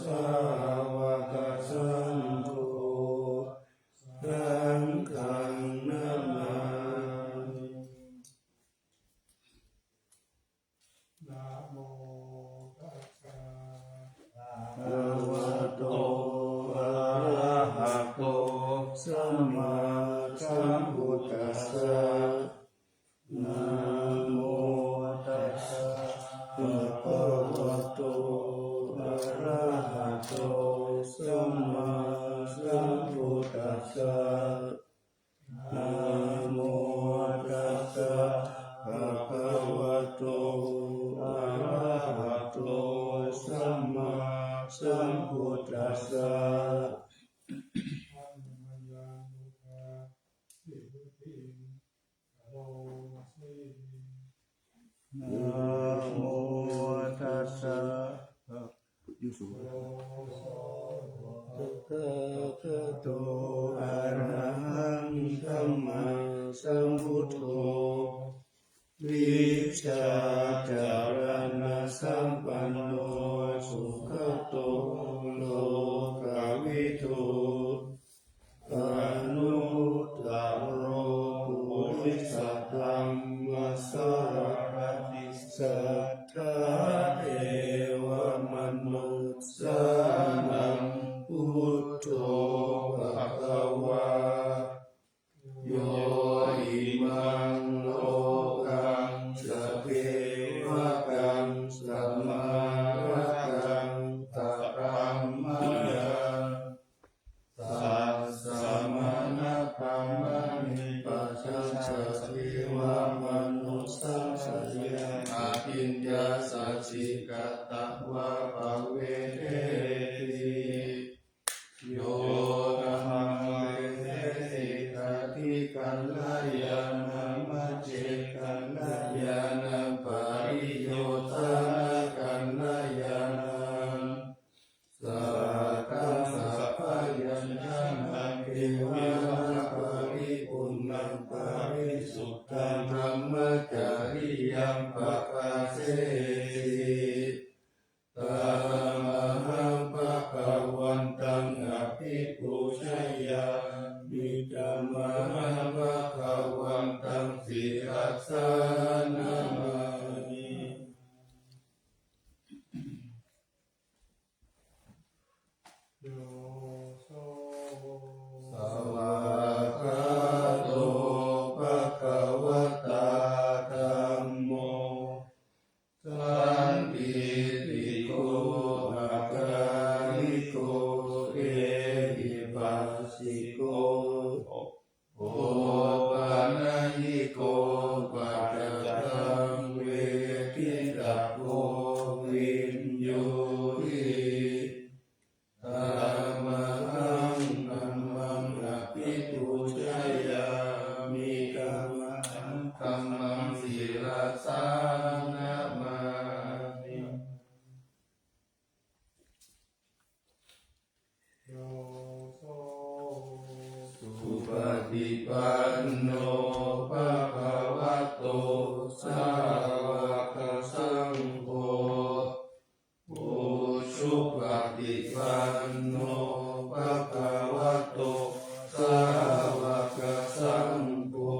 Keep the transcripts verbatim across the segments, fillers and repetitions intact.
sāvakasaṅgho, saṅghaṃ namāmi. Namo tassa bhagavato arahato sammāsambuddhassa. Namo tassa bhagavato arahato sammāsambuddhassa. Namo tassa bhagavato arahato sammāsambuddhassa. Namo tassa. Tathāgato arahaṃ sammāsambuddho, vijjācaraṇasampanno sugato lokavidū, anuttaro purisadammasārathi satthā devamanussānaṃ buddho bhagavā, yo imaṃ lokaṃ sadevaṃ samārakaṃ tathāgataṃ, sassamaṇabrāhmaṇipajjhaṃ sadevamanussapajjhayaṃ abhiññāsaccikatvā pavedeti. Yo khamhaṃ deseti dadī kalyāṇaṃ majjhe kalyāṇaṃ pariyosāna kalyāṇaṃ, satthaṃ sabyañjanaṃ devāna paripūrṇaṃ parisuddhaṃ brahmacariyaṃ pakāseti. Tamahaṃ bhagavantaṃ abhipūjayāmi, tamahaṃ bhagavantaṃ sirasā namāmi. Yo so svākkhāto bhagavatā dhammo, sandiṭṭhiko akāliko ehipassiko, opanayiko paccattaṃ veditabbo viññūhi. Tamahaṃ dhammaṃ abhipūjayāmi, tamahaṃ dhammaṃ sirasā namāmi. Yo so supaṭipanno bhagavato sāvakasaṅgho, ujupaṭipanno bhagavato sāvakasaṅgho,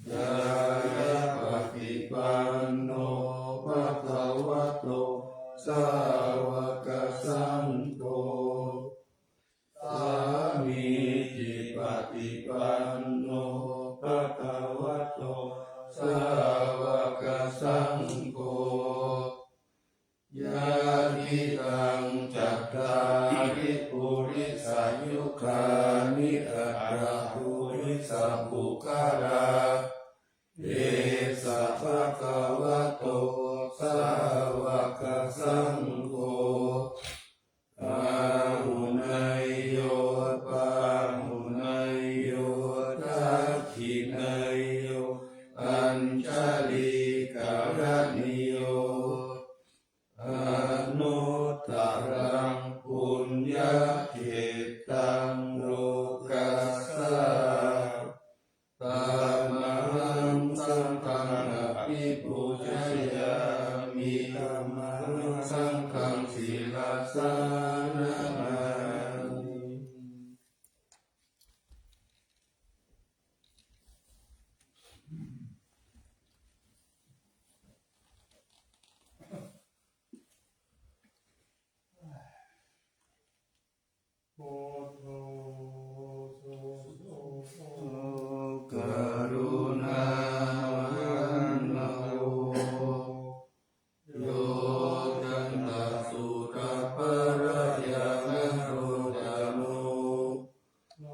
ñāyapaṭipanno bhagavato sāvakasaṅgho, sāmīcipaṭipanno bhagavato sāvakasaṅgho, yadidaṃ cattāri purisayugāni aṭṭha purisapuggalā, esa bhagavato sāvakasaṅgho, āhuneyyo pāhuneyyo dakkhiṇeyyo añjalikaraṇīyo, anuttaraṃ puññakkhettaṃ lokassā. Tamahaṃ saṅghaṃ abhipūjayāmi, namāmi. Buddho susuddho karuṇāvaṇṇavo, yoccantasuddhapārayanarocano,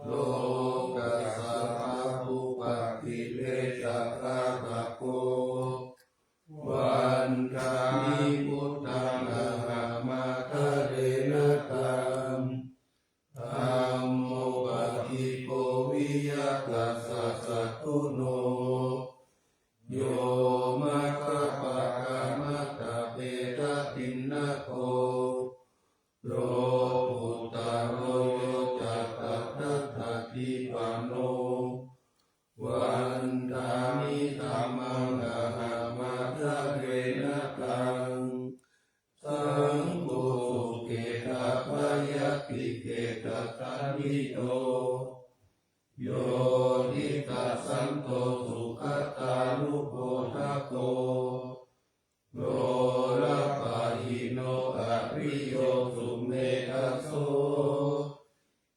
lokassa pāpūpakilesaghātako, vandāmi buddhaṃ ahaṃ ādarena taṃ. Dhammo paṭiggo viya tassa satthuno, yo maggapākamatavedapinnago, lokuttaro yo ca tattha atthadhipano, vandāmi dhammaṃ ahaṃ ādarena taṃ. Saṅgho sukhetappayatike tathānito, yo diṭṭhasanto sugatānubodhako, lopahīno ariyo sumedhaso,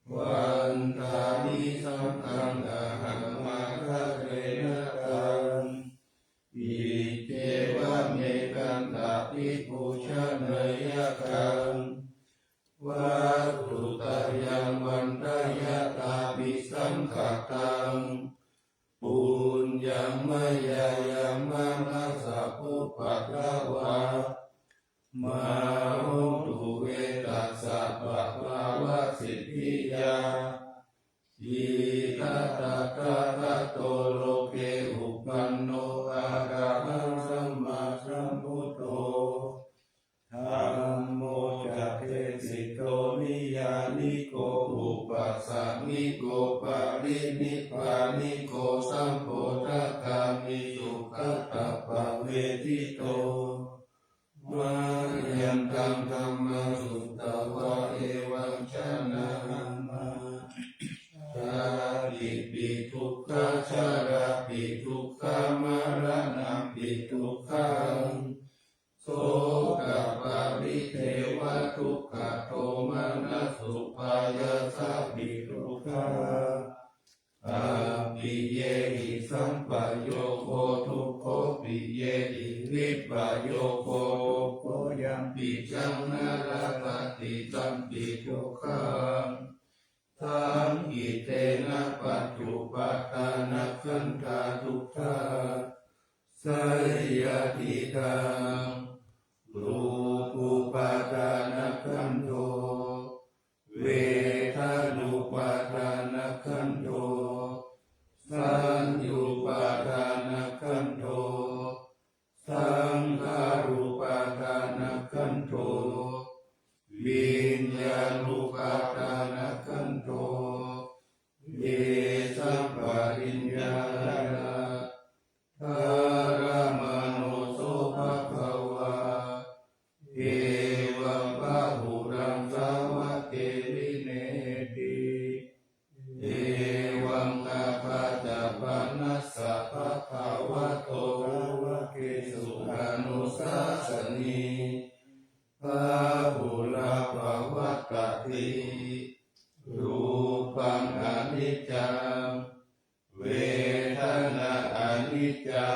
vandāmi saṅghaṃ ahaṃ ādarena taṃ. Iccevam ekantā bhikkhū jāneyyākaṃ, vatthuttayaṃ vandeyyatābhisaṅkhataṃ. Puññaṃ mayā yaṃ manasā pubbadavā, mā hontu ve tassa pāpāvasiddhiyā. Idha tathāgato loke uppanno arahaṃ sammāsambuddho, dhammo ca desito niyyāniko upāsamiko parinibbāniko sambodhagāmi sugatāpavejjito. Mayantaṃ dhammaṃ sutvā evaṃ janāma: jātipi dukkhā, jarāpi dukkhā, maraṇampi dukkhaṃ, sokaparidevadukkhadomanassupāyāsāpi dukkhā, appiyehi sampayogo dukkho, piyehi vippayogo dukkho, yampicchaṃ na labhati tampi dukkhaṃ, saṅkhittena pañcupādānakkhandhā dukkhā. Seyyathīdaṃ: rūpupādānakkhandho, vedanupādānakkhandho, saññupādānakkhandho, saṅkhārupādānakkhandho, viññāṇupādānakkhandho. Ye sampariññāya dharamāno so bhagavā, evaṃ bahulaṃ sāvake vineyyati. Evaṃ atthāya panassa bhagavato sāvakesu anussāsanī, bahulā pavattati. Rūpaṃ aniccaṃ, vedanā aniccā,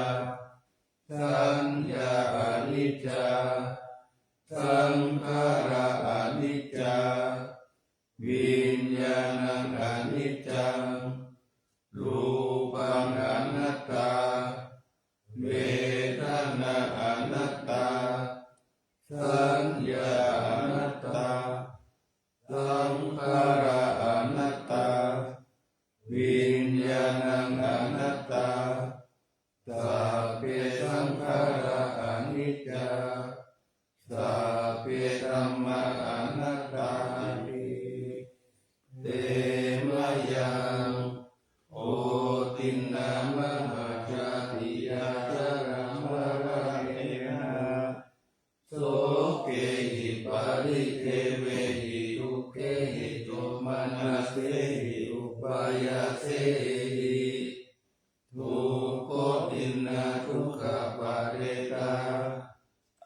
saññā aniccā, saṅkhārā aniccā, viññāṇaṃ aniccaṃ, rūpaṃ anattā, vedanā anattā, saññā anattā, saṅkhārā anattā, viññāṇaṃ anattā, sabbe saṅkhārā aniccā, sabbe dhammā anattāti. Te mayaṃ otiṇṇā mahāsāsiyā jalamaranena, sokehi sevehi dukkhehi domanassehi upāyāsehi. Dukkho dinnādukkhaparittā,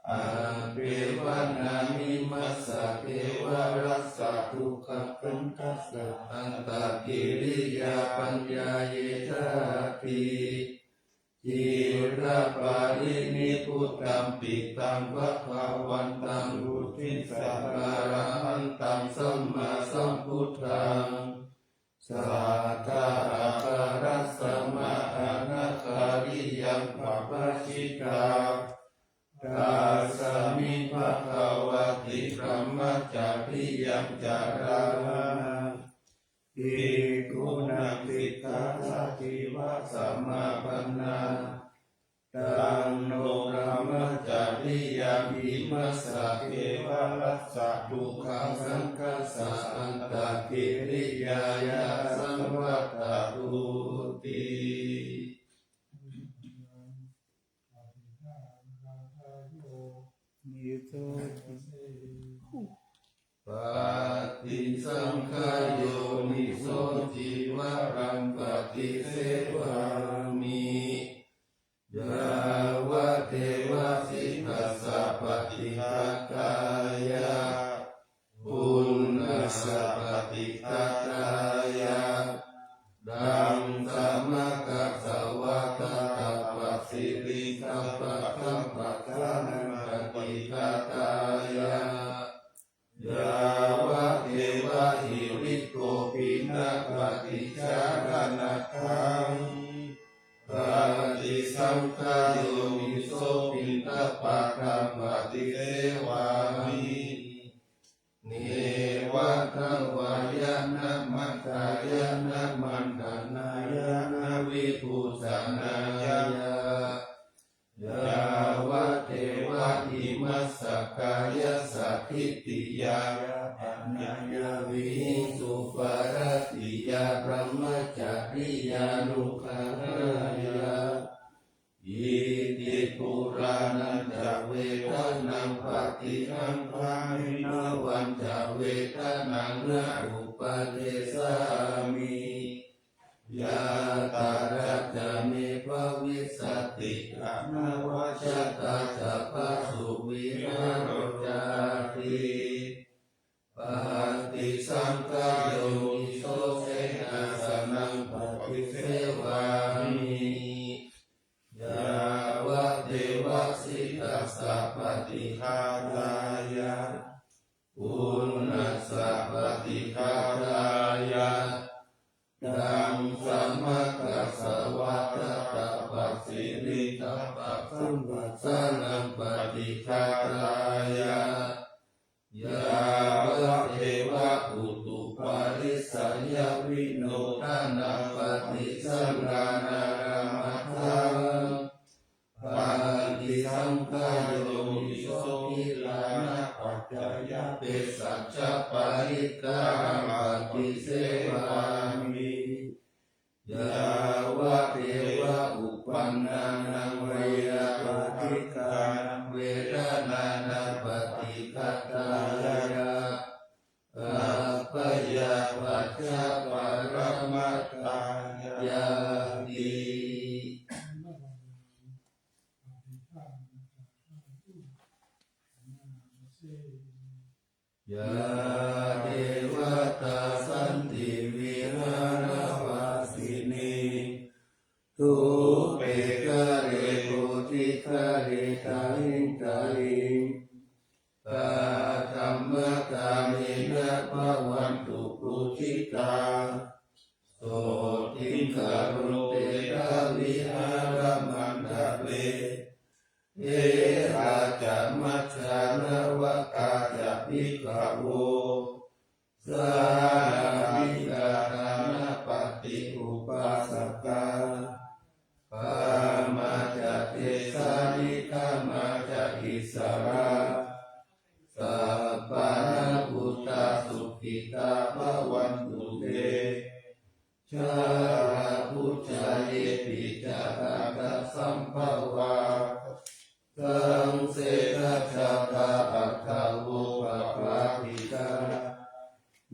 appeva nānimassa kevalassa dukkhasaṅkhassa antakiriyā paññāyejāti. Ciraparinibbutampi taṃ bhagavantaṃ uddissa arahantaṃ sammāsambuddhaṃ, satthā ākārasmā anākāriyaṃ pabbajitā. Tasmiṃ bhagavati brahmacariyaṃ carāma. Bhikkhūnaṃ sikkhāsājīvasamāpannā. Taṃ no brahmacariyaṃ imassa kevalassa dukkhasaṅkhassa antakiriyāya saṃvattatu ti. Paṭisaṅkhā yoniso cīvaraṃ paṭisevāmi, yāvadeva sītassa paṭighātāya, uṇhassa paṭighātāya, daṃsamakassavātātapasiriṃsapasamphassānaṃ paṭighātāya, yāvadeva hirikopinapaṭicchādanatthaṃ paṭisaṅkhā yoniso piṇḍapātaṃ paṭisevāmi, neva davāya na madāya na maṇḍanāya na vibhūsanāya, yāvadeva imassa kāyassa ṭhitiyā yāpanāya vihiṃsuparatiyā brahmacariyānuggahāya. Iti purāṇañca vedanaṃ paṭihaṅkhāmi navañca vedanaṃ na uppādessāmi, yātrā ca me bhavissati anavajjatā ca phāsuvihāro cāti. Paṭisaṅkhā yoniso senāsanaṃ paṭisevāmi, yāvadeva sītassa paṭighātāya, uṇhassa paṭighātāya, daṃsamakassavātātapasiriṃsapasamphassānaṃ paṭighātāya, yāvadeva utuparissayavinodanaṃ paṭisallānārāmatthaṃ. Paṭisaṅkhā yoniso gilānapaccayabhesajjaparikkhāraṃ paṭisevāmi, yāvadeva uppannānaṃ veyyābādhikānaṃ vedanānaṃ paṭighātāya, abyāpajjhaparamatāyāti. Yā devatā santi vihāravāsinī, thūpe ghare bodhighare tahiṃ tahiṃ, tā dhammadānena bhavantu pūjitā, sotthiṃ karontedha vihāramaṇḍale. Therā ca majjhā navakā ca bhikkhavo, sārāmikā dānapatī upāsakā, gāmā ca desā nigamā ca issarā, sappāṇabhūtā sukhitā bhavantu te. Jalābujā yepi ca aṇḍasambhavā, saṃsedajātā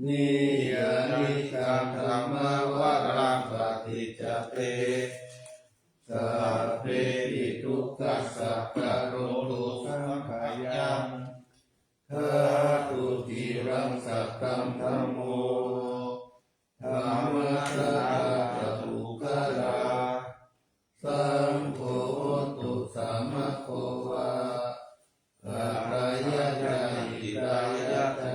Niyyānikaṃ dhammavaraṃ paṭicca te sabbepi dukkhassa karontu saṅkhayaṃ. Ṭhātu ciraṃ sataṃ dhammo dhammaddharā ca puggalā, saṅgho hotu samaggo va atthāya ca hitāya ca.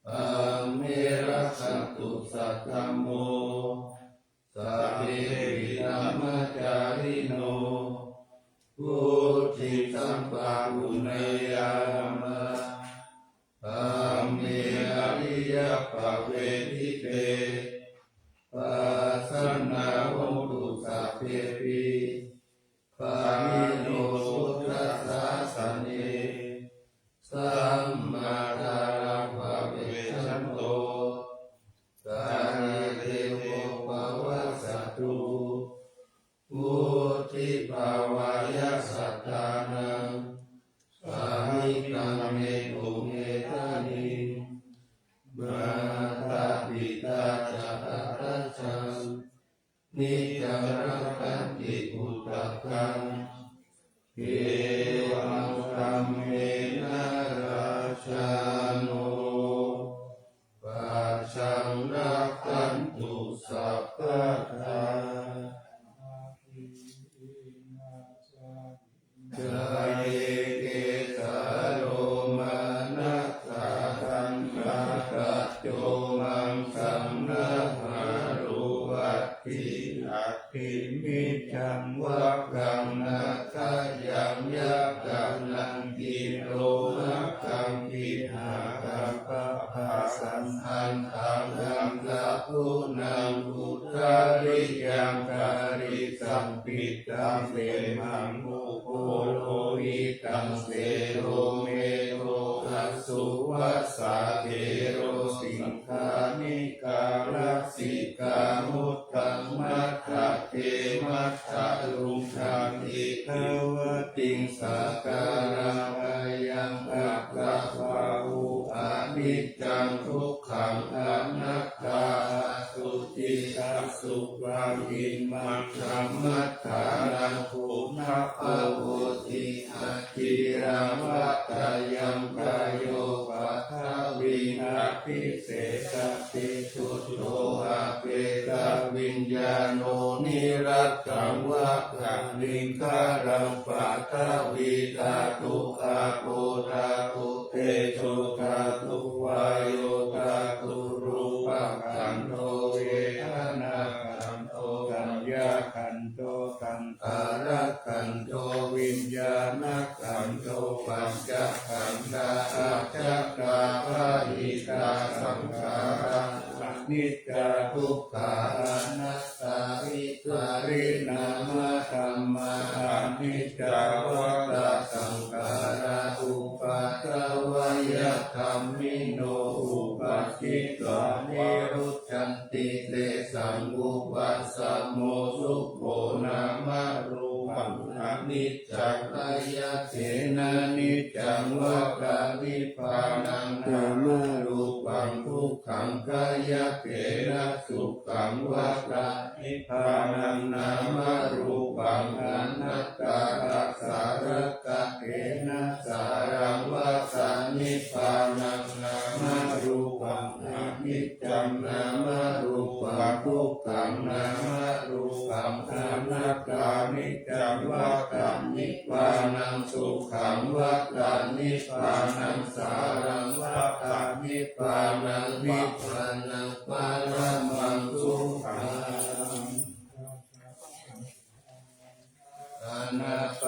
Amhe rakkhatu saddhammo sabbepi dhammacārino vuḍḍhiṃ sampāpuṇeyyāma. Amhe ariyappavedite pasannā hontu sabbepi pāṇino buddhasāsane. Sammādhāraṃ pavecchanto kāle devo pavassatu vuḍḍhibhāvāya sattānaṃ sahikaṃ netuṃ etaniṃ. Mātā pitā ca atrajaṃ niccaṃ rakkhanti puttakaṃ evaṃ dhammena rājāno pajaṃ rakkhantu sabbadā. Kāye kecā lomā nakhā dantā taco maṃ saṇhāro aṭṭhī aṭṭhimiñjaṃ vakkaṃ nāgā yaṃ yakkhānaṃ kilomakhaṃ gihāgabbha ssaṃ antaṃ andhabhūnaṃ udariyaṃ karīsaṃ pittaṃ semhaṃ pubbo lohitaṃ sedo medo assu vasā khelo siṅghāṇikā lasikā muttaṃ majjhaṅge majjhaluṅgaṃ iddhū tiṃsakāraṃ ayaṃ aggappatto aniccaṃ dukkhaṃ anattā asuci asukhaṃ imaṃ dhammaddhānaṃ punabbhavoti ajiraṃ vatayaṃ kāyo paṭhaviṃ abhisekhati buddho apetaviññāṇo niratthaṃ vakkalingkaraṃ paṭhavī dhātu āpo dhātu tejo dhātu vāyo dhātu rūpakkhandho vedanākkhandho saññākkhandho saṅ khārakkhandho viññāṇakkhandho pañcakkhandhā ajjhattā bahiddhā saṅkhārā aniccā dukkhā anattā vipariṇāmadhammā aniccā vata saṅkhārā uppādavayadhammino uppajjitvā nirujjhan ti tesaṃ vūpasamo sukho nāmarūpaṃ aniccaṃ khayyaṭṭhena niccaṃ vata nibbānaṃ nāmarūpaṃ dukkhaṃ khayyaṭṭhena sukhaṃ vata nibbānaṃ nāmarūpaṃ anattā tassa rakkhaṇena sāraṃ vata nibbānaṃ nāmarūpaṃ aniccaṃ nāmarūpaṃ dukkhaṃ nāmarūpaṃ anattā niccaṃ vata nibbānaṃ sukhaṃ vata nibbānaṃ sāraṃ vata nibbānaṃ nibbānaṃ paramaṃ sukhaṃ.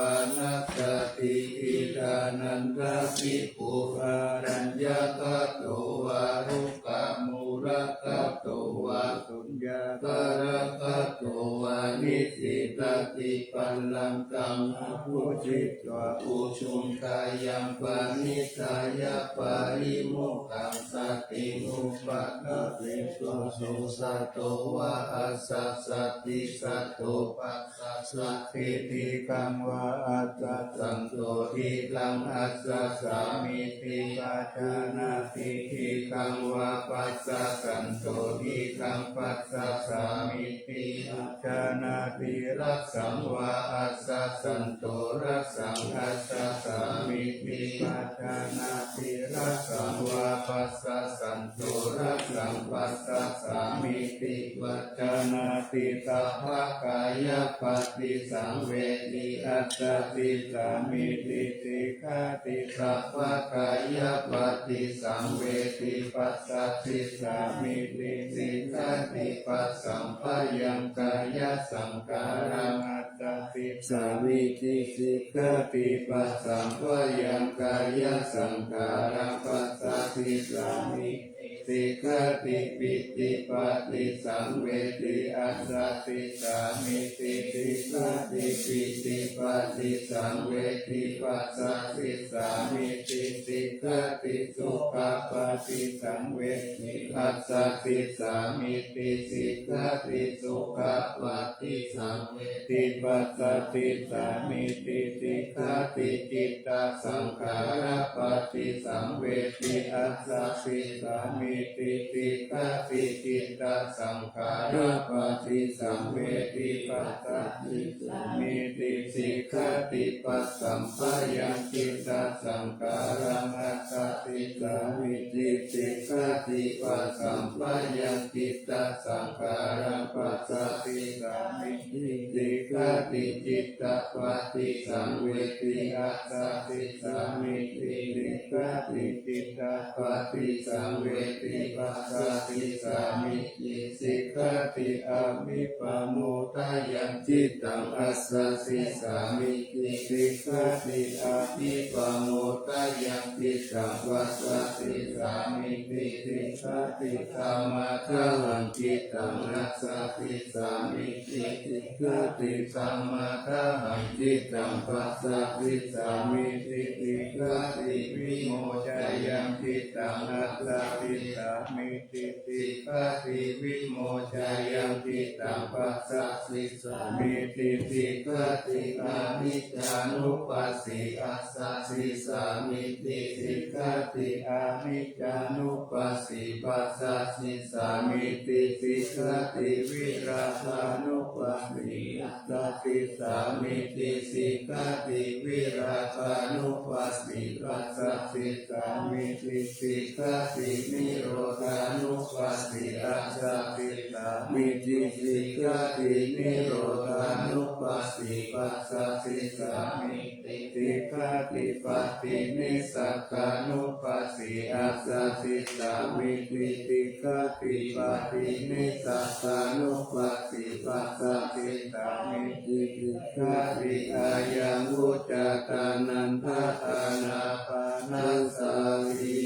Ānāpānasati. Idha nandakhesī puthujjanarajānātha ārukkhamūlagato vā suññāgāragato vā nisīdati pallaṅkaṃ Bhuñjitva ujuṃ kāyaṃ paṇidhāya parimokkhaṃ, satiṃ upaṭṭhapetvā so satto vā asassati. Sato passasati diṭṭhaṃ vā asasanto diṭṭhaṃ assasāmīti pajānāti, diṭṭhaṃ vā passasanto diṭṭhaṃ passasāmī ti pajānāti, rassaṃ vā asasanto rassaṃ assasāmīti pajānāti, rassaṃ vā passasanto rassaṃ passasāmīti pajānāti, sabbakāyapaṭisaṃvedi assasisāmīti sikkhati, sabbakāyapaṭisaṃvedi passasisāmīti sikkhati, passamphayaṃ kāyasaṅkhāraṃ assasisāmīti sikkhati, passamphayaṃ kāyasaṅkhāraṃ passasisāmīti sikkhati, pītipaṭisaṃvedi assasisāmīti sikkhati, pītipaṭisaṃvedi passasisāmīti sikkhati, sukhapaṭisaṃvedi assasisāmīti sikkhati, sukhapaṭisaṃvedi passasisāmīti sikkhati, cittasaṅkhārapaṭisaṃvedi assasisāmīti sikkhati, cittasaṅkhārapaṭisaṃvedi passasisāmīti sikkhati, passamphayaṃ cittasaṅkhāraṃ assasisāmīti sikkhati, passamphayaṃ cittasaṅkhāraṃ passasisāmīti sikkhati, cittapaṭisaṃvedi assasisāmīti sikkhati, cittapaṭisaṃvedi passasisāmīti sikkhati, abhipamodāyaṃ cittaṃ assasisāmīti sikkhati, abhipamodāyaṃ cittaṃ passasisāmīti sikkhati, samadāhaṃ cittaṃ assasisāmīti sikkhati, samadāhaṃ cittaṃ passasisāmīti sikkhati, vimocāyaṃ cittaṃ assasisāmīti sikkhati, vimocāyaṃ cittaṃ passasisāmīti sikkhati, aniccānupassī assasisāmīti sikkhati, aniccānupassī passasisāmīti sikkhati, virāgānupassī passasisāmīti sikkhati, virāgānupassī passasisāmīti sikkhati, nirodhānupassī passasisāmīti sikkhati, nirodhānupassī passasisāmī ti sikkhati, paṭinissagganupassī assasisāmīti sikkhati, paṭinissagganupassī passasisāmīti sikkhati, ayaṃ vuccatā nanda ānāpānasati.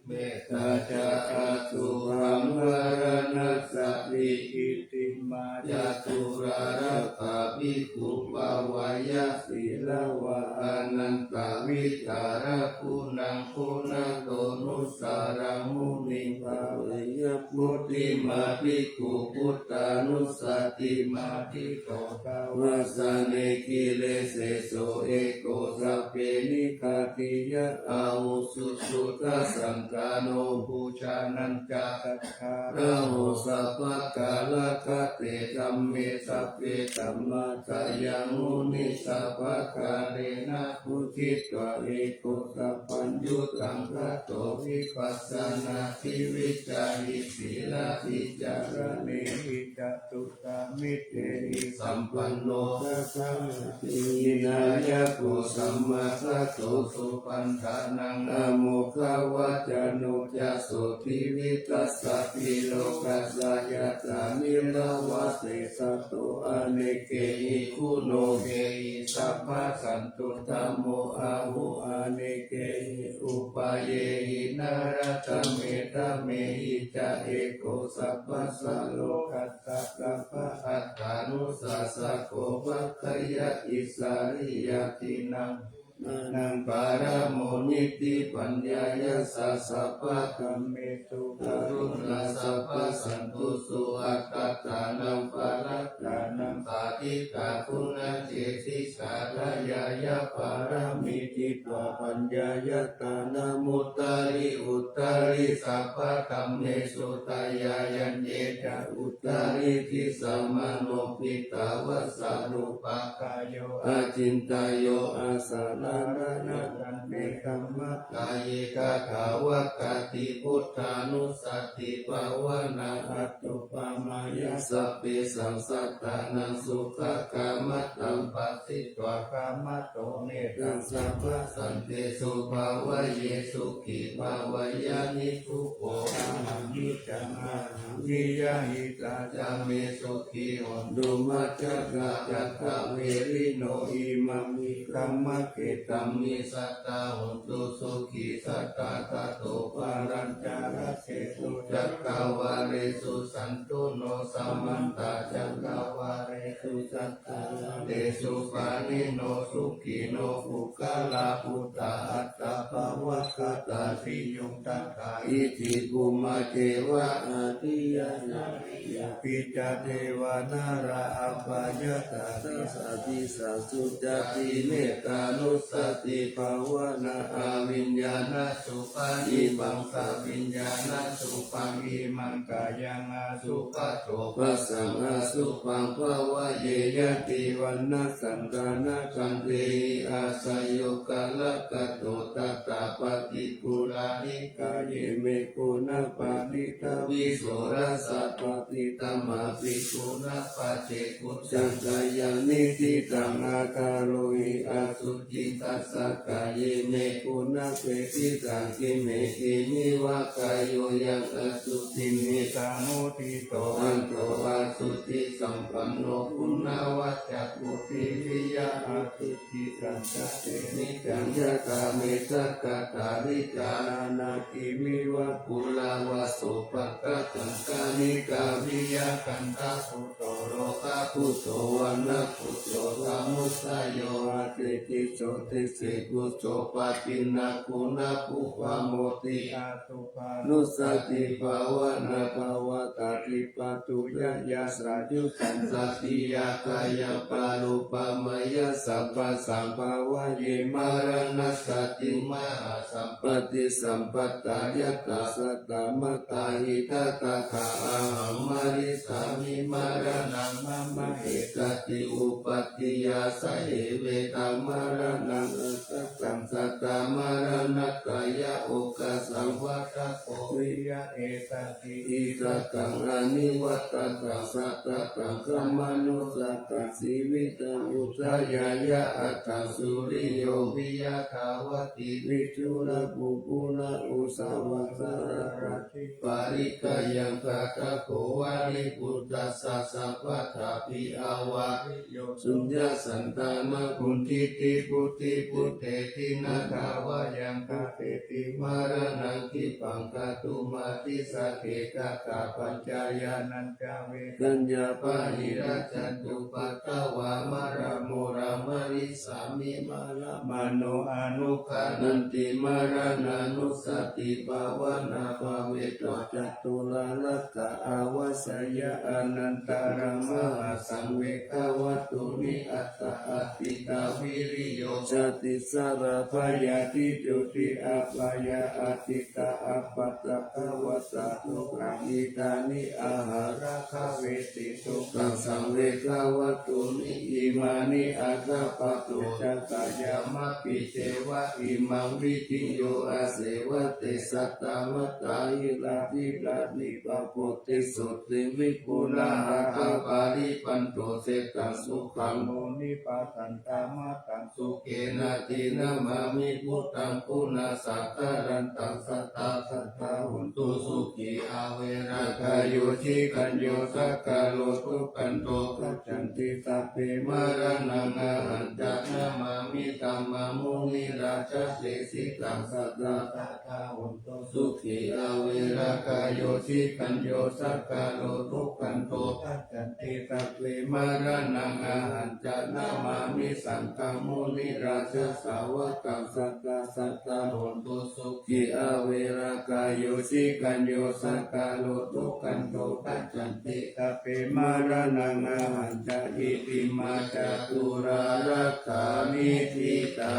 Metā ca āsupaṃ maraṇasati. Iti mā ca dullabhā bhikkhū bhāvayyā sīlavā anantavihāraguṇaṃ guṇato nussaraṃ muniṃ bhāvayyā. Puthimā bhikkhū buddhānussatiṃ adhiṭṭho davasane giriseso eko sabbe niggāhiyā avusu. Suddhasandāno bujānañca daddalāho sabbakālakatse dhamme sabbe dhammassāyaṃ muni sabbakālena bujjhitvā eko sabbaññutaṃ gato vipassanādhi vijjāhi sīlādhi caraṇehi catu sāmiddhehi sampanno tathāgate vināyako sammagatto supaṭṭhānaṃ āmokavacano ca sotthi vitassa vītarokassa yathā nirayo saṅkhato anekehi guṇokehi sabbasattu dhammo ahu anekehi upayehi nānāmetammehi ca eko sabbasattharokassa sabbaattānusassako paccayabhisanthi ñātīnaṃ manaṃ paramoti paññāya sabbadhammesu guruṃ sabbasantūsu attānaṃ parattānaṃ paṭiggaṇhatu ñāyapāramī paññāya dānamuttari uttari sabbadhammesu dāyāyanye ca uttari disā mano piṭṭhābhassa rūpakkhayo acintayyo asaramārakkhaṇe dhammattayikatā vattati buddhānussatibhāvanā atthu pamāya sabbesaṃ sattānaṃ sukhakammataṃ phasitva khamatu mettaṃ sabbasantesu bhāvaye sukhī bhāvaye nikubbho ahaṃ niccaṃ ahaṃ niyyāmi tā ca me sukhī hontu majjhakā atha verino imaṃ me dhammakkhettaṃ me satā hontu sukhī satā tato palañca aggesu cakkavāḷesu santu no samantā cakkavāḷesu cakkavāḷesu pāṇino sukhino puggalā buddhā atta bhavaggatā seyyaṃ tathā iti bhummā devā adi ca sariyā pi ca devā nārā appaṇṇatā ca disā sucati mettānussatibhāvanā aviññāṇasu paṇītaṃ saviññāṇasubhaṃ imaṃ kāyaṃ asubhato bhassaṃ asubhaṃ bhāvaye ñātimittā nakkhattañāṇakantehi āsayo kālakato tathāppaṭipuṇṇāni kāye me guṇā paṇītā visuddhā sabbadhi dhammāpi guṇā paccekuṃ saṅkhayaṃ niṭṭhitaṃ akārohi asuciṃ tassa kāye me guṇā veditaṃ kimmhi kimmiva kāyo yaṃ asuciṃ nissamuddito atho asucisampanno guṇavaccaṃ puthiviyaṃ asuci sañcate niccaṃ yathā me saṅkhātā viññāṇaṃ kimmiva purāva sopāga saṅghā nikkhāpiyaṃ khandhamutto rogabhūto vaṇṇabhūto samudayo asetthi sotthi sippuso paṭiggaṇhatu pamodati asubbā nussatibhāvanā pavattati pātuyā yassāyuṃ saṅghasiyā kāyaparūpamāya sabbasaṃ bhāvaye maraṇassati mahāsampattiṃ sampattā yattha sattā mattā hitāyatthā ahaṃ marissāmi maraṇaṃ mama hetati uppādiya sahevetam maraṇaṃ asapattaṃ sattā maraṇatthāya okāsaṃ vata ko viya etati isataṃ anivatattaṃ sattataṃ khamatu sataṃ jīvitaṃ udayāya aṭṭhaṃsu suriyo viya dāvatī viṭū rāhu purā usavā saha ratī parikkhayaṃ katvā ko vāriputtassa sabbadhapi avārī yo suññā santānaṃ vuḍḍhiti vuḍḍhī vuḍḍheti na dāvāyaṃ katteti maraṇaṃ khippaṃ kātumatthi saṅghe katvā pañcāyatanañca vedanaṃ pahīnantaṃ cupaddavā maraṃ moraṃ marissāmi maraṇā maraṃ no anugggaṇhanti maraṇānussatibhāvanā bhāvetvā ca turakkha avassayaṃ anantaṃ mahāsaṃ vegavatthumi aṭṭha atītā viriyo jāti jarā byādhi jotī apayaṃ adītā appaṭighātā sukhaṃ etāni āhārā bhāventi sukhaṃ saṃ vegavatthumi imāni aṭṭha pañca jātā yamāpi devā imaṃ vidhiṃ yo aseva te satta mattā hirāhi rāhi pāpū te sotthi vipuḷā ha aparipūno setaṃ sukhaṃ munivaravacanaṃ sukhena te namāmi buddhaṃ guṇasaṅgharantaṃ satā sattā sikhañño sakkāro dukkhando gacchanti. Sabbe maraṇaṃ ahañca namāmi dhammaṃ munirājasesiddhaṃ. Sadā sadā hontu sukhī averā kāyo sikhañño sakkāro dukkhando gacchanti. Sabbe maraṇaṃ ahañca namāmi saṅghaṃ munirājasāvakaṃ. Sadā sadā hontu sukhī averā kāyo sikhañño sakkāro dukkhando gacchanti. Sabbe maraṇaṃ ahañca. Itimā caturārakkhanīṭhitā.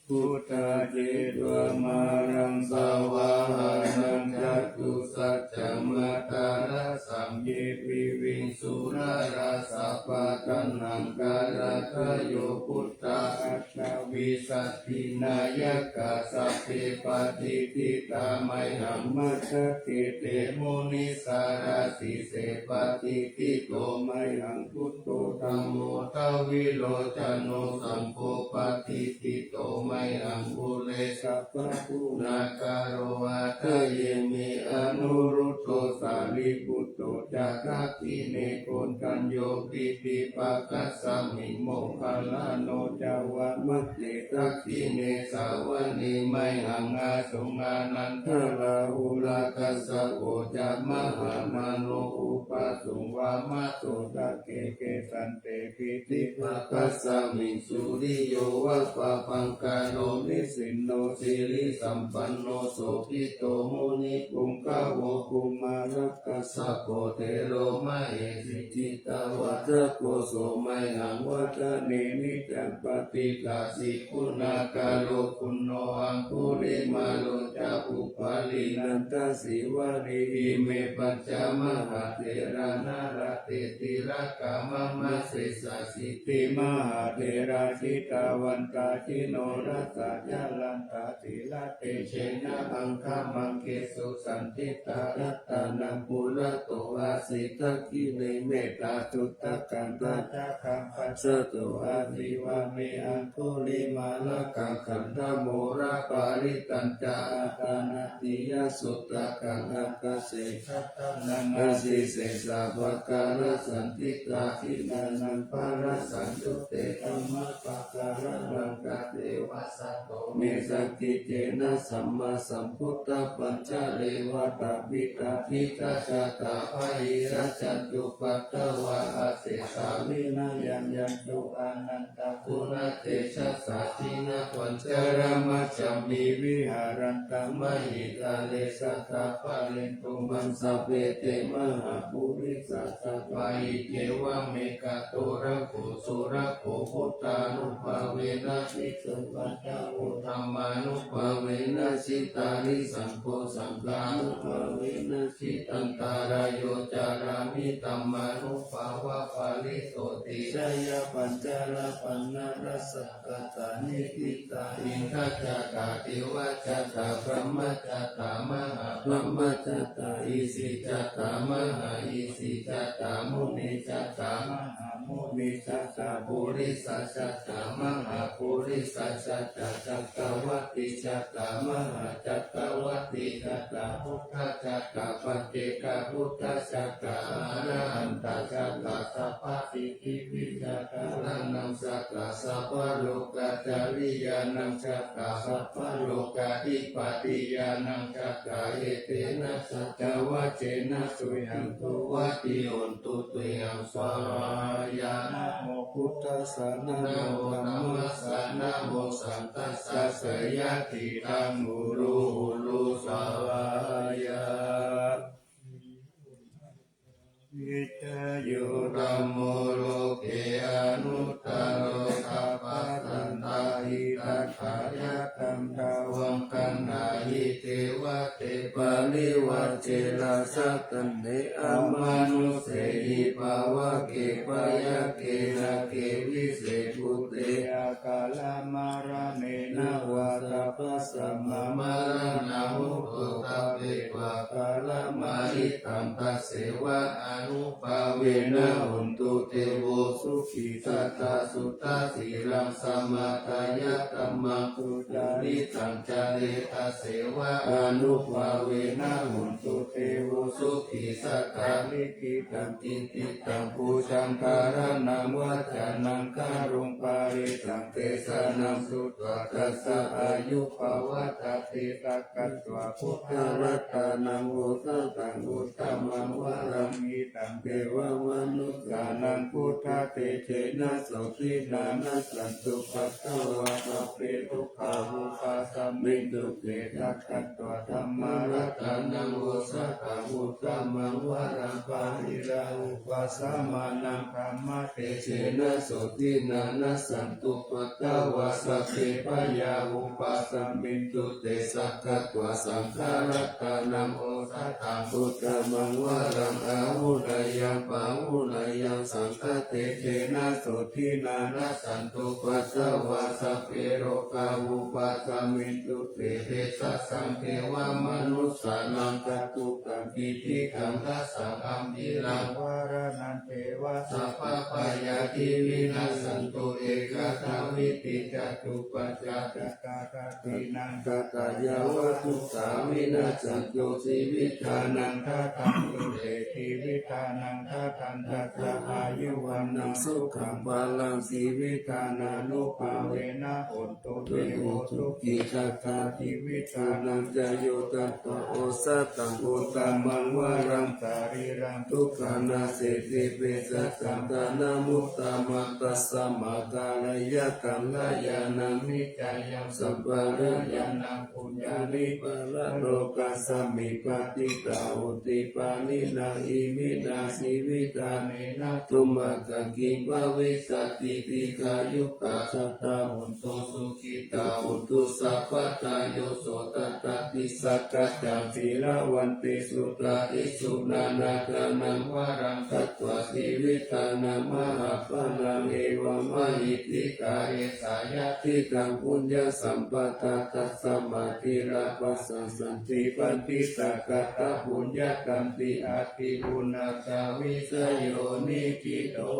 Buddhā jetvā māraṃ savāhanaṃ catusaccāmatarasaṃ ye piviṃsu narāsabhā. Taṇhaṅkarādayo buddhā aṭṭhavīsati nāyakā sabbe patiṭṭhitā mayhaṃ matthake te munissarā. Sīse patiṭṭhito mayhaṃ buddho dhammo dvilocano saṅgho patiṭṭhito mayhaṃ ure sabbaguṇākaro. Hadaye me anuruddho sārīputto ca dakkhiṇe koṇḍañño piṭṭhibhāgasmiṃ moggallāno ca vāmake. Dakkhiṇe savane mayhaṃ āsuṃ ānandarāhulā kassapo ca mahāmāno ubhāsuṃ vāmasotake. Kesante piṭṭhibhāgasmiṃ suriyo va pabhaṅkaro nisinno sirisampanno sobhito munipuṅgavo. Kumārakassapo thero mahesī cittavādako so mayhaṃ vadane niccaṃ patiṭṭhāsi guṇākaro. Puṇṇo aṅgulimālo ca upālī nandasīvalī ime pañca mahātherā nalāṭe tilakā mama. Sesāsīti mahātherā jitavantā jinorasā jalantā sīlatejena aṅgamaṅgesu saṇṭhitā. Ratānaṃ purato āsi dakkhiṇe mettasuttakaṃ dhajaggaṃ pacchato āsi vāme aṅgulimālakaṃ. Khandhamoraparittañca āṭānāṭiyasuttakaṃ ākāse chadanaṃ āsi sesā pākārasaṇṭhitā. Jinānaṃ pharasaṃyutte dhammapākāralaṅkate vasato me sakiccena sammāsambuddhapañjare. Vātapittādisañjātā bāhirajjhattupaddavā asesā vinayaṃ yantu anantaguṇatejasā. Jinapañjaramajjhamhi viharantaṃ mahītale sadā pālentu maṃ sabbe te mahāpurisāsabhā. Iccevamekato rakkho surakkho buddhānubhāvena jitupaddavo dhammānubhāvena jitārisaṅgho saṅghānubhāvena jitantarāyo carāmi dhammānubhāvapālito. Tisayapañjarapaṇṇarasaṃ katā niṭṭhitā indajātā devajātā brahmajātā mahābrahmajātā isijātā mahāisijātā munijātā mahāmunijātā purisajātā mahāpurisajātā cakkavatijātā mahācakkavatijātā buddhajātā paccekabuddhajātā arahantajātā sabbasi ṭṭhibhijātā ñāṇānaṃ jātā sabbalokācariyānaṃ jātā sabbalokādhipatiyānaṃ jātā etena saccavajjena tuyhaṃ duvatthi hotu tuyhaṃ svāhāya. Namo buddhassa namo dhammassa namo saṅghassa jayasiddhaṃ hotu hotu svāhāya. Vijayo dhammo loke anuttaro sabbasattahitatthāya taṃ dhammaṃ gaṇhāhi devā te parivajje rājadaṇḍe amanussāhi pāvake byagghe nāge vise bhūte akālamaraṇena vā sabbasmā maraṇā mutto tabbe pākāramāni taṃ taseva ānubhāvena hontu devo sukhī sadā. Suddhasīlaṃ samādāya dhammaṃ sucaritaṃ care taseva ānubhāvena hontu devo sukhī sadā. Likkhitaṃ cintitaṃ pūjaṃ dhāraṇaṃ vācanaṃ garuṃ parittaṃ desanaṃ sutvā tassa āyu pavaḍḍhatīti. Sakkatvā buddharatanaṃ osathaṃ uttamaṃ varaṃ hitaṃ devamanussānaṃ buddhatejena sotthinā nassantupaddavā sabbe dukkhā vūpasamentu te. Sakkatvā dhammaratanaṃ osathaṃ uttamaṃ varaṃ pariḷāhūpasamanaṃ dhammatejena sotthinā nassantupaddavā sabbe bhayā vūpasamentu te. Sakkatvā saṅgharatanaṃ osathaṃ uttamaṃ varaṃ āhuneyyaṃ pāhuneyyaṃ saṅghatejena sotthinā nassantupaddavā sabbe rogā vūpasamentu te. Tesasaṃ devamanussānaṃ cattu kkam piṭikaṃ dasaṃ ambhiraṃ varaṇaṃ ceva sabbabhayādi vinassantu ekadā vidhicattupaccātakathātinaṃ. Tathāyeva dukkā vinassantu jīvittānaṃ dadantu te jīvittānaṃ dadantattha āyu vaṇṇaṃ sukhaṃ balaṃ jīvittānānubhāvena hontu devo sukhī sadā. Jīvittānañca yo tattva osathaṃ uttamaṃ varaṃ sarīraṃ dukkhā naseti pesajaṃ dhanamuttamaṃ tasmā kāleyya kalyāṇaṃ niccāya sabbadayānaṃ puññāni paralokasmiṃ patiṭṭhā honti pāṇinā iminā jīvittānena tumhākaṃ kiṃ bhavissati. Dīghāyukā sadā hontu sukhitā hontu sabbadā. Yo so tathāpi sakkaccaṃ sīlavantesu dāsesu nānādānaṃ varaṃ datvā jīvittānaṃ mahapphalaṃ evammahiddhikā esa yadidaṃ puññasampadā tasmā dhīrā pasassanti paṇḍitā katapuññattanti atthi uṇhissavijayo nikkhitto.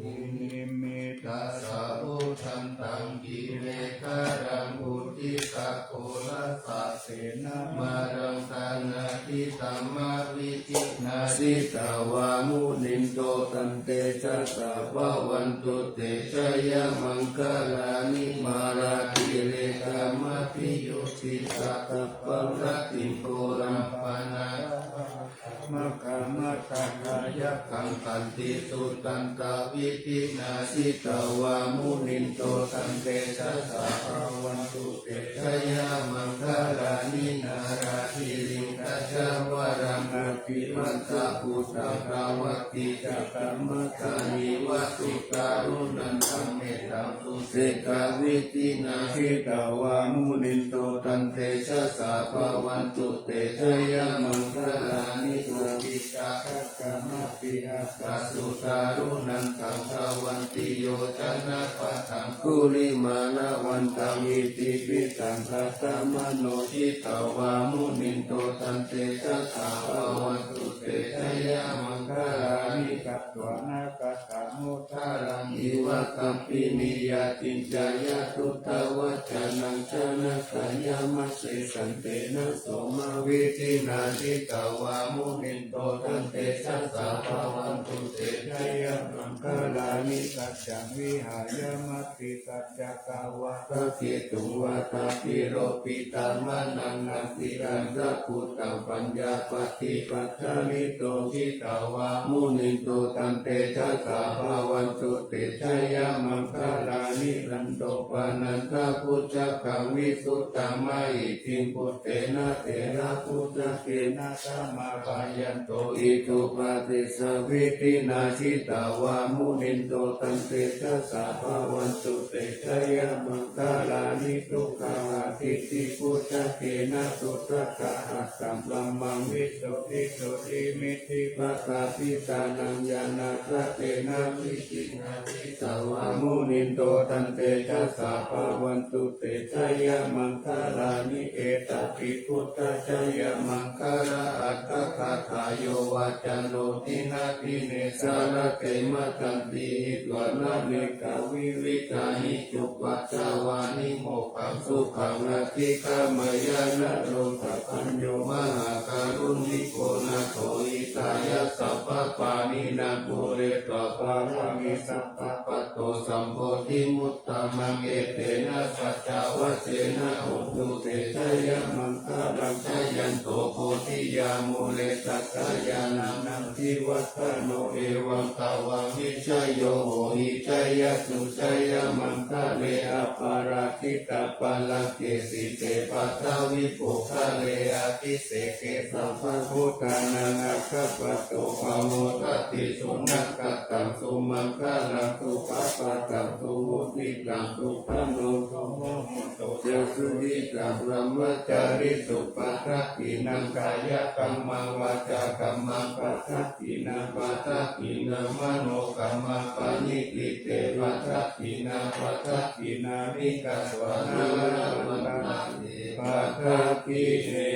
Nimmitasāvudhantaṃ grīmekhalaṃ uditaghorasasenamāraṃ dānādidhammavidhinā jitavā munindo taṃ tejasā bhavatu te jayamaṅgalāni. Mārātirekamabhiyujjhitasabbarattiṃ ghorampanāḷavakamakkhamathaddhayakkhaṃ khantīsudantavidhinā jitavā munindo taṃ tejasā bhavatu te jayamaṅgalāni. Nāḷāgiriṃ gajavaraṃ atimattabhūtaṃ dāvaggicakkamasanīva sudāruṇantaṃ mettambusekavidhinā jitavā munindo taṃ tejasā bhavatu te jayamaṅgalāni. Ukkhittakhaggam abhiyugghittasudāruṇantaṃ dhāvantiyojanapathaṅgulimālavantaṃ iddhībhisaṅkhatamano jitavā munindo taṃ tejasā bhavatu te jayamaṅgalāni. Katvāna kaṭṭhamudaraṃ iva gabbhinīyā ciñcāya duṭṭhavacanaṃ janakāyamajjhe santena somavidhinā jitavā munindo taṃ tejasā bhavatu te jayamaṅgalāni. Saccaṃ vihāya matisaccakavādaketuṃ vādābhiropitamanaṃ atiandhabhūtaṃ paññāpadīpajalito jitavā munindo taṃ tejasā bhavatu te jayamaṅgalāni. Nandopanandabhujagaṃ vibudhaṃ mahiddhiṃ puttena therabhujagena damāpayanto iddhūpadesavidhinā jitavā munindo taṃ tejasā bhavatu te jayamaṅgalāni. Duggāhadiṭṭhibhujagena sudaṭṭhahatthaṃ brahmaṃ visuddhijutimiddhibakābhidhānaṃ ñāṇāgadena vidhinā jitavā muni Indo taṃ tejasā bhavantu te jayamaṅgalāni. Etāpi buddhajayamaṅgalaaṭṭhagāthā yo vācano dinadine sarate matandī hitvānanekavividhāni cupaddavāni mokkhaṃ sukhaṃ adhigameyya naro sapañño. Mahākāruṇiko nātho hitāya sabbapāṇinaṃ pūretvā pāramī sabbā patto sambodhimuttamaṃ. Etena saccavajjena hotu te jayamaṅgalaṃ. Jayanto bodhiyā mūle sakyānaṃ nandivaḍḍhano evaṃ tvaṃ vijayo hohi jayassu jayamaṅgale aparājitapallaṅke sīse paṭhavipokkhare abhiseke sabbabuddhānaṃ aggappatto pamodati. Sunakkhattaṃ sumaṅgalaṃ supabhātaṃ suhuṭṭhitaṃ sukhaṇo sumuhutto ca suyiṭṭhaṃ brahmacārisu padakkhiṇaṃ kāyakammaṃ vācākammaṃ padakkhiṇaṃ padakkhiṇaṃ manokammaṃ paṇidhī te padakkhiṇā padakkhiṇāni katvāna labhantatthe padakkhiṇe.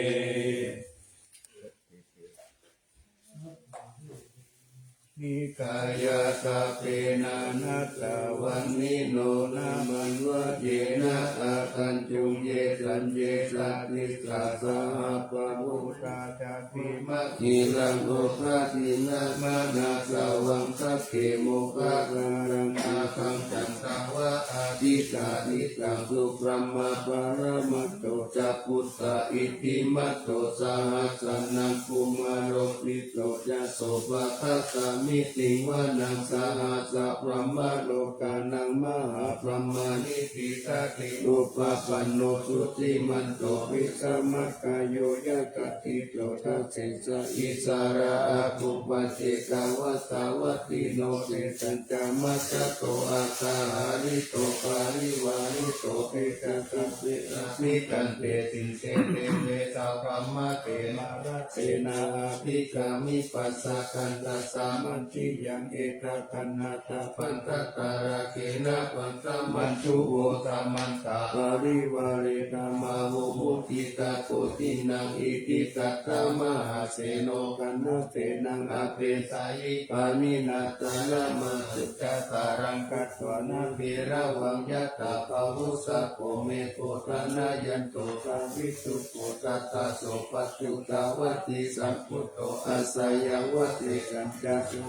Kāyā sabbe nānattavaṇṇino nāmanvayena āgañchuṃ ye caññe sadisā saha pavutthajātimakhilaṃ odāsīnamanāsavaṃ sakhī mokkhaṃ gāthaṃ abhāṭaṃ tantā va adhiṭṭhā diṭṭhaṃ subrahmā paramatto ca puttā iddhimato saha sanaṅkumāro tisso ca sopāga samitiṃ vanaṃ sahassabrahmalokānaṃ mahābrahmābhitiṭṭhati upapanno jutimanto bhismākāyo yasassi so dasettha issarā āgū paccekavasavattino. Tesañca majjhato aṭṭhaṃ hārito parivārito te ca sabbe abhikkante sinde deve sabrahmake mārasenā abhikkāmi passa kaṇhassa mandiyaṃ etha gaṇhatha bandhatha rāgena bandhamañjuṃ wo samantā parivāretha mā vo muñcittha koci naṃ. Iti tattha mahāseno kaṇhasenaṃ apesayi pāṇinā talamāhacca saraṃ katvāna bheravaṃ. Yathā pāvussako megho thanayanto savijjuko tadā so paccudāvatti saṅkuddho asayaṃvase kañjāsū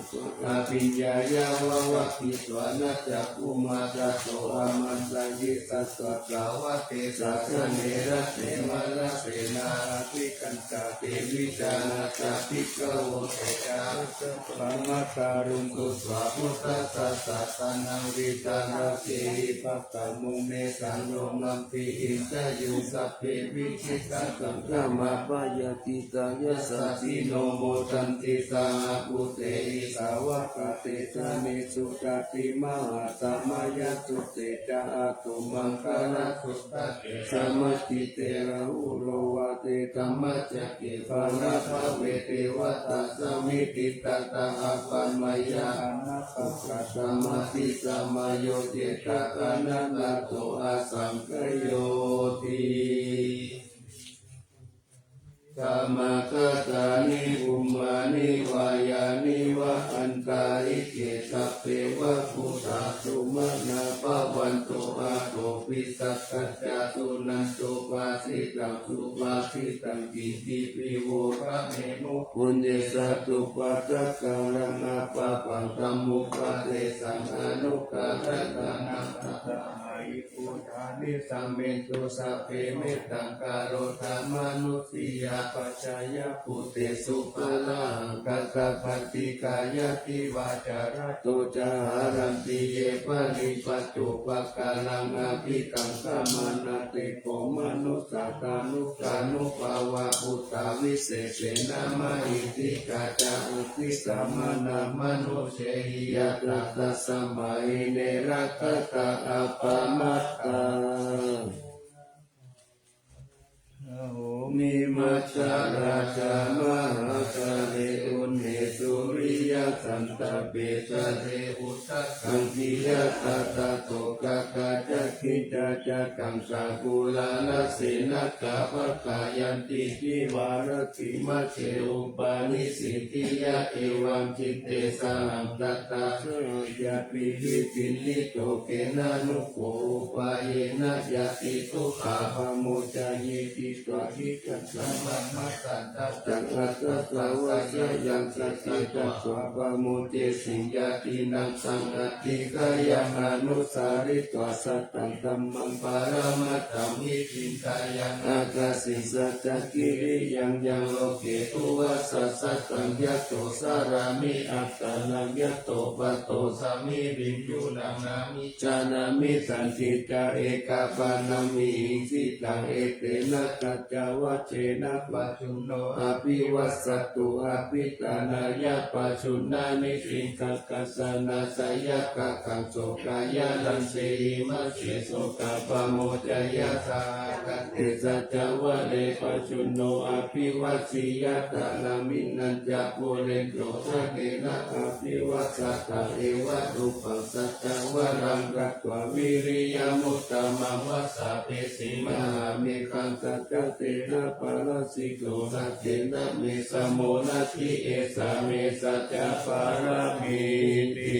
abhiññāya vavakkhitvāna cakkhumā tato āmantayi satthā sāvake sāsane. Raṇe mārasenā abhikkantā te vijānātha bhikkhavo te ca āsuṃ brahmakaruṃ sutvā buddhassa sāsanaṃ vītarāgehi pakkāmuṃ nesaṃ lomampi iñjayuṃ. Sabbe vijitasaṅgāmā bhayātītā yasassino modanti saha bhūtehi sāvakā te janesutāti. Mahāsamayasutte ca āsuṃ maṅgarasuttaṃ samādhipe rahulā vācedhammacakke bhaṇābhave devatā samitiṃ tattha āgamayā anāpukkaṃ samādhisamayo cetakanaṃ tato āsaṅkayoti. Samāgatāni bhummāni vā yāni va antalikkhe sabbeva bhūtā sumanā bhavantu athopi sakkacca suṇantu bhāsitaṃ. Subhāsitaṃ itipi voda me muhunye sattupaddakaraṃ apāpaṃ dhammūpadesaṃ anukarantānaṃ saddhammahi bhūtāni samento sabbe mettaṃ karotha mānusiyā pajāya bhūtesu pāṇahaṃ katabbanti kāyāpi vācāya to ca haranti ye pāṇi pañcupākāraṃ abhikkhaṃ samānāti kho manussā tānussānubhāvā bhūtā visesena mahiddhikā ca atthi samaṇamanussehi yattha tasmā hi ne rakkhatha appamattā. Aho me majjhārājā mahāsale unhe suriya santape jale udakaṃ khīṇatā tadokā kañcajitā ca kaṃsā kulāna senakā pakāyanti cīvaratthe majjhe upanissīdiyā evaṃ citte sahaṃ tattha sahaṃ yā pivikiṇhito khenānu pho upāyena yāti dukkhā pamocaye ti tvā hidaṃ dhammaṃ matthaṃ tattha sattā sayaṃ sati tatvā pamocesi ñātīnaṃ saṅghatikāyaṃ anusāritvā sataṃ dhammaṃ paramatthaṃ viditayaṃ ākāse saccakiriyaṃ yaṃ loke tuvassa sataṃ yato carāmi attānaṃ yato paṭo sami viññunaṃ nāmi jānāmi santi ca ekapaṇṇamiṃ sitaṃ etena saccavajjena pajjunno abhivassatu abhiṭhānāya pajjuṇṇāni sīsaṃ kaṇhassa nāsayakakhaṃ sokāyārañjehi majjhe sokā pamocayasā ākante saccavajje pajjunno abhivajjeyya thanaṃ viṇṇañca pūreṇḍu saṅghena abhivajjhato evarūpaṃ saccavajjam katvā viriyamuttamaṃ vassapetimahāmegham saccatthena palasito sattena me samo natthi esā me saccapāramīti.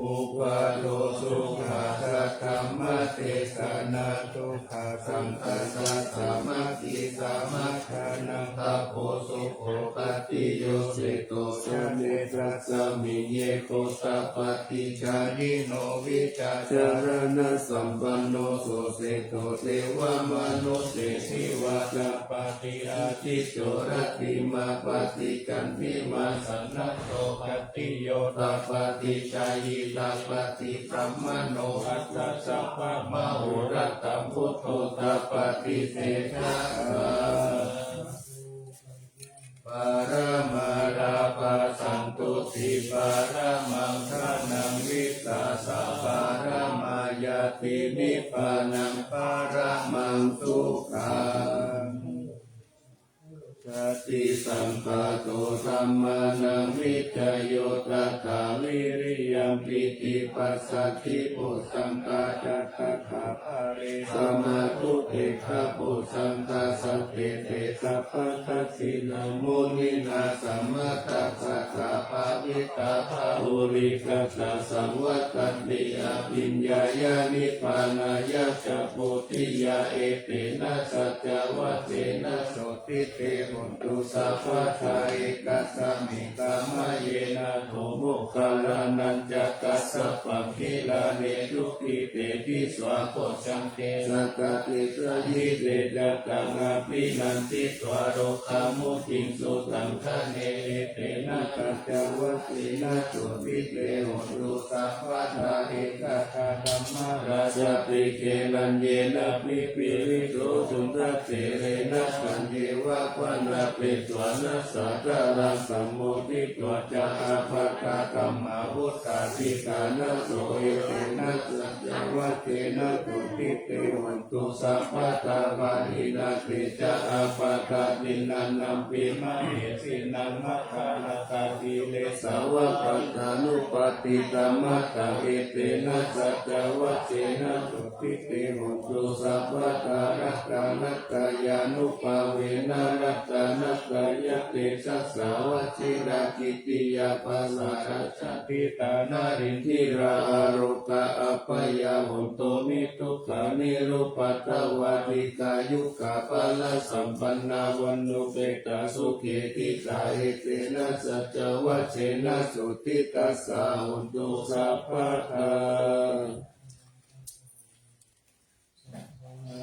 Uppādo sukhā saddhammadesanā dukkhā saṅghassa sāmaggī samaggānaṃ tapo sukho patiyoseto sane tasmiṃ ye gotapaṭicchāyino vijjācaraṇasampanno suseṭṭho devamanussesivā tapati ādicco rattimāpatti candimā sannaddho khattiyo tapati jhāyī tapati brāhmaṇo atha sabbamahorattaṃ buddho tapati tejasā. Paramā lābhā santuṭṭhī paramaṃ dhanaṃ vissāsā paramā ñāti nibbānaṃ paramaṃ sukhaṃ. Jāti saṅkhāto dhammānaṃ vicayo tathā viriyampīti passaddhi bojjhaṅgā ca tathāpare samādhupekkhabojjhaṅgā sattete sabbadassinā muninā sammadakkhātā bhāvitā bahulīkatā saṃvattanti abhiññāya nibbānāya ca bodhiyā etena saccavajjena sotthi te hotu sabbadā. Ekasmiṃ samaye nātho moggallānañca kassapaṃ gilāne dukkhite disvā bojjhaṅge satta desayi te ca taṃ abhinanditvā rogā mucciṃsu taṅkhaṇe etena saccavajjena sotthi te hotu sabbadā. Ekadā dhammarājāpi gelaññenābhipīḷito cundattherena taññeva bhaṇāpetvāna sādaraṃ sammoditvā ca ābādhā tamhā vuṭṭhāsi ṭhānaso etena saccavajjena sotthi te hotu sabbadā. Pahīnā te ca ābādhā tiṇṇannampi mahesinaṃ maggāhatakilesāva pattānuppattidhammataṃ etena saccavajjena sotthi te hotu sabbadā. Ratanattayānubhāvena ratanattayate jasā vajirakkhittiyā pasārajjapitā narindiyā arogā abyāvajjā hontu niddukkhamā nirupaddavā dīghāyukā balasampannā vaṇṇupettā sukhī disā etena saccavajjena sotthi tassā hotu sabbadā.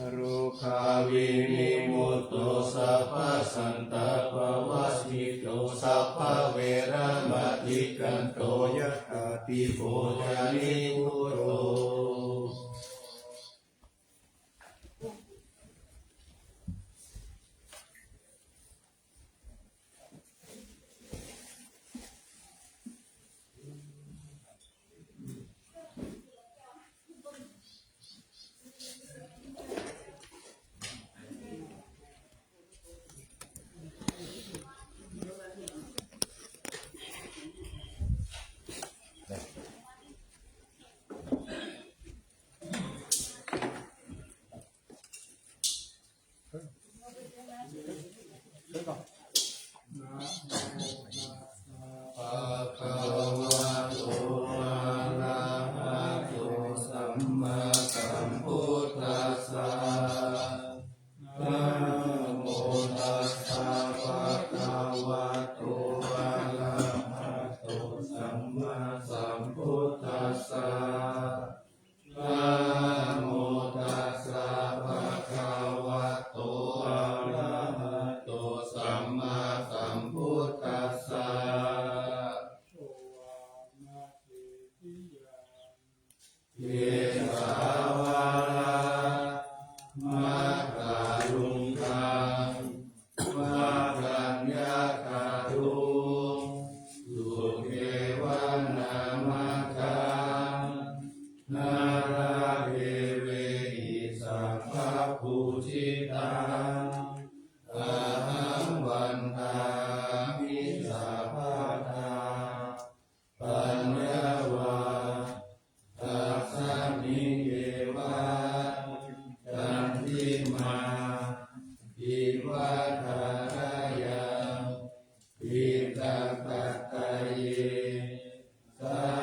Rogā vinimutto sabbasantāpavajjito sabbaveramatikkanto yathādhi buddhanivutto. sambuddhassa. Namo tassa bhagavato arahato sammāsambuddhassa. Kesāvara makarundaṃ makanyakāruṃ sumeru namakam nāḷāgiriṃ sabbaṃ pūjitaṃ ahaṃ vandāmi sabbadā. Paññāva tasmiṃ eva candimā iva thārāya diṭṭhagaddaye sa